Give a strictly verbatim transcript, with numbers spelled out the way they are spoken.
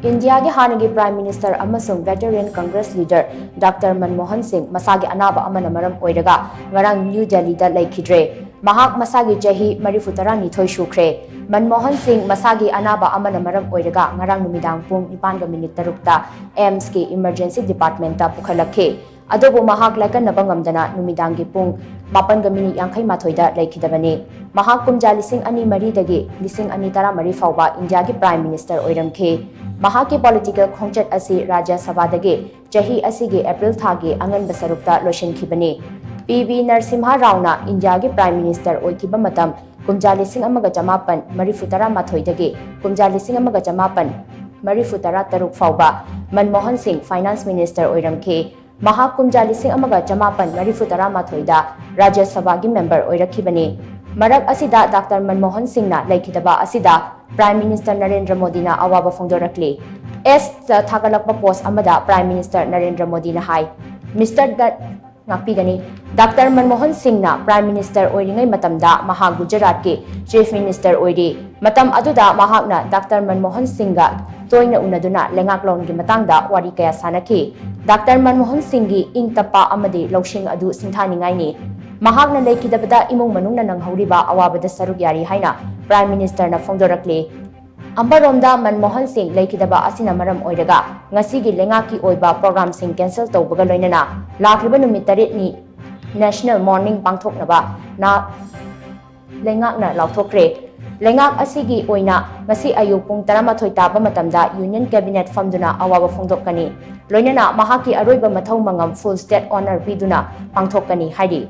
ꯏꯟꯗꯤꯌꯥꯒꯤ ꯍꯥꯟꯅꯒꯤ Prime Minister ꯑꯃꯁꯨꯡ Veteran Congress Leader Doctor Manmohan ꯁꯤꯡ ꯃꯁꯥꯒꯤ ꯑꯅꯥꯕ ꯑꯃꯅ ꯃꯔꯝ ꯑꯣꯏꯔꯒ ꯉꯔꯥꯡ ꯅ꯭ꯌꯨ ꯗꯦꯜꯂꯤꯗ ꯂꯩꯈꯤꯗ꯭ꯔꯦ꯫ ꯃꯍꯥꯛ ꯃꯁꯥꯒꯤ ꯆꯍꯤ ꯃꯔꯤꯐꯨ ꯇꯔꯥꯅꯤꯊꯣꯏ ꯁꯨꯈ꯭ꯔꯦ꯫ ꯃꯟꯃꯣꯍꯟ ꯁꯤꯡ ꯃꯁꯥꯒꯤ ꯑꯅꯥꯕ ꯑꯃꯅ ꯃꯔꯝ ꯑꯣꯏꯔꯒ ꯉꯔꯥꯡ ꯅꯨꯃꯤꯗꯥꯡ ꯄꯨꯡ ꯅꯤꯄꯥꯟꯒ ꯃꯤꯅꯤꯠ ꯇꯔꯨꯛꯇ AIIMSꯀꯤ Emergency Departmentꯇ ꯄꯨꯈꯠꯂꯛꯈꯤ꯫ ꯑꯗꯨꯕꯨ ꯃꯍꯥꯛ ꯂꯥꯏꯀꯠꯅꯕ ꯉꯝꯗꯅ ꯅꯨꯃꯤꯗꯥꯡꯒꯤ ꯄꯨꯡ ꯃꯥꯄꯟꯒ ꯃꯤꯅꯤꯠ ꯌꯥꯡꯈꯩ ꯃꯥꯊꯣꯏꯗ ꯂꯩꯈꯤꯗꯕꯅꯤ꯫ ꯃꯍꯥꯛ ꯀꯨꯝꯖꯥ ꯂꯤꯁꯤꯡ ꯑꯅꯤ ꯃꯔꯤꯗꯒꯤ ꯂꯤꯁꯤꯡ ꯑꯅꯤ ꯇꯔꯥꯃꯔꯤ ꯐꯥꯎꯕ ꯏꯟꯗꯤꯌꯥꯒꯤ Prime Minister ꯑꯣꯏꯔꯝꯈꯤ꯫ ꯃꯍꯥꯛꯀꯤ political ꯈꯣꯡꯆꯠ ꯑꯁꯤ ꯔꯥꯖ꯭ꯌ ꯁꯚꯥꯗꯒꯤ ꯆꯍꯤ ꯑꯁꯤꯒꯤ ꯑꯦꯄ꯭ꯔꯤꯜ ꯊꯥꯒꯤ ꯑꯉꯟꯕ ꯁꯔꯨꯛꯇ ꯂꯣꯏꯁꯤꯟꯈꯤꯕꯅꯤ꯫ ꯄꯤ ꯚꯤ ꯅꯔꯁꯤꯝꯍ ꯔꯥꯎꯅ ꯏꯟꯗꯤꯌꯥꯒꯤ Prime Minister ꯑꯣꯏꯈꯤꯕ ꯃꯇꯝ ꯀꯨꯝꯖꯥ ꯂꯤꯁꯤꯡ ꯑꯃꯒ ꯆꯃꯥꯄꯟ ꯃꯔꯤꯐꯨ ꯇꯔꯥꯃꯥꯊꯣꯏꯗꯒꯤ ꯀꯨꯝꯖꯥ ꯂꯤꯁꯤꯡ ꯑꯃꯒ ꯆꯃꯥꯄꯟ ꯃꯔꯤꯐꯨ ꯇꯔꯥ ꯇꯔꯨꯛ ꯐꯥꯎꯕ ꯃꯟꯃꯣꯍꯟ ꯁꯤꯡ Finance Minister ꯑꯣꯏꯔꯝꯈꯤ꯫ ꯃꯍꯥꯛ ꯀꯨꯝꯖꯥ ꯂꯤꯁꯤꯡ ꯑꯃꯒ ꯆꯃꯥꯄꯟ ꯃꯔꯤꯐꯨ ꯇꯔꯥꯃꯥꯊꯣꯏꯗ ꯔꯥꯖ꯭ꯌ ꯁꯚꯥꯒꯤ member ꯑꯣꯏꯔꯛꯈꯤꯕꯅꯤ꯫ ꯃꯔꯛ ꯑꯁꯤꯗ Doctor ꯃꯟꯃꯣꯍꯟ ꯁꯤꯡꯅ ꯂꯩꯈꯤꯗꯕ ꯑꯁꯤꯗ Prime Minister ꯅꯔꯦꯟꯗ꯭ꯔ ꯃꯣꯗꯤꯅ ꯑꯋꯥꯕ ꯐꯣꯡꯗꯣꯔꯛꯂꯤ꯫ X ꯇ ꯊꯥꯒꯠꯂꯛꯄ post ꯑꯃꯗ Prime Minister ꯅꯔꯦꯟꯗ꯭ꯔ ꯃꯣꯗꯤꯅ ꯍꯥꯏ, Mister ꯗꯠ ꯉꯥꯛꯄꯤꯒꯅꯤ꯫ Doctor ꯃꯟꯃꯣꯍꯟ ꯁꯤꯡꯅ Prime Minister ꯑꯣꯏꯔꯤꯉꯩ ꯃꯇꯝꯗ ꯃꯍꯥꯛ ꯒꯨꯖꯔꯥꯠꯀꯤ Chief Minister ꯑꯣꯏꯔꯤ꯫ ꯃꯇꯝ ꯑꯗꯨꯗ ꯃꯍꯥꯛꯅ Doctor ꯃꯟꯃꯣꯍꯟ ꯁꯤꯡꯒ ꯇꯣꯏꯅ ꯎꯅꯗꯨꯅ ꯂꯩꯉꯥꯛꯂꯣꯟꯒꯤ ꯃꯇꯥꯡꯗ ꯋꯥꯔꯤ ꯀꯌꯥ ꯁꯥꯟꯅꯈꯤ꯫ Doctor ꯃꯟꯃꯣꯍꯟ ꯁꯤꯡꯒꯤ ꯏꯪ ꯇꯞꯄ ꯑꯃꯗꯤ ꯂꯧꯁꯤꯡ ꯑꯗꯨ ꯁꯤꯡꯊꯥꯅꯤꯡꯉꯥꯏꯅꯤ꯫ ꯃꯍꯥꯛꯅ ꯂꯩꯈꯤꯗꯕꯗ ꯏꯃꯨꯡ ꯃꯅꯨꯡꯅ ꯅꯪꯍꯧꯔꯤꯕ ꯑꯋꯥꯕꯗ ꯁꯔꯨꯛ ꯌꯥꯔꯤ ꯍꯥꯏꯅ Prime Minister ꯅ ꯐꯣꯡꯗꯣꯔꯛꯂꯤ꯫ ꯑꯃꯔꯣꯝꯗ ꯃꯟꯃꯣꯍꯟ ꯁꯤꯡ ꯂꯩꯈꯤꯗꯕ ꯑꯁꯤꯅ ꯃꯔꯝ ꯑꯣꯏꯔꯒ ꯉꯁꯤꯒꯤ ꯂꯩꯉꯥꯛꯀꯤ ꯑꯣꯏꯕ programꯁꯤꯡ cancel ꯇꯧꯕꯒ ꯂꯣꯏꯅꯅ ꯂꯥꯛꯂꯤꯕ ꯅꯨꯃꯤꯠ ꯇꯔꯦꯠꯅꯤ National Mourning ꯄꯥꯡꯊꯣꯛꯅꯕ ꯅꯥ-, ꯂꯩꯉꯥꯛꯅ ꯂꯥꯎꯊꯣꯛꯈ꯭ꯔꯦ꯫ ꯂꯩꯉꯥꯛ ꯑꯁꯤꯒꯤ ꯑꯣꯏꯅ ꯉꯁꯤ ꯑꯌꯨꯛ ꯄꯨꯡ ꯇꯔꯥꯃꯥꯊꯣꯏ ꯇꯥꯕ ꯃꯇꯝꯗ Union Cabinet ꯐꯝꯗꯨꯅ ꯑꯋꯥꯕ ꯐꯣꯡꯗꯣꯛꯀꯅꯤ꯫ ꯂꯣꯏꯅꯅ ꯃꯍꯥꯛꯀꯤ ꯑꯔꯣꯏꯕ ꯃꯊꯧ ꯃꯉꯝ full state honour ꯄꯤꯗꯨꯅ ꯄꯥꯡꯊꯣꯛꯀꯅꯤ ꯍꯥꯏꯔꯤ꯫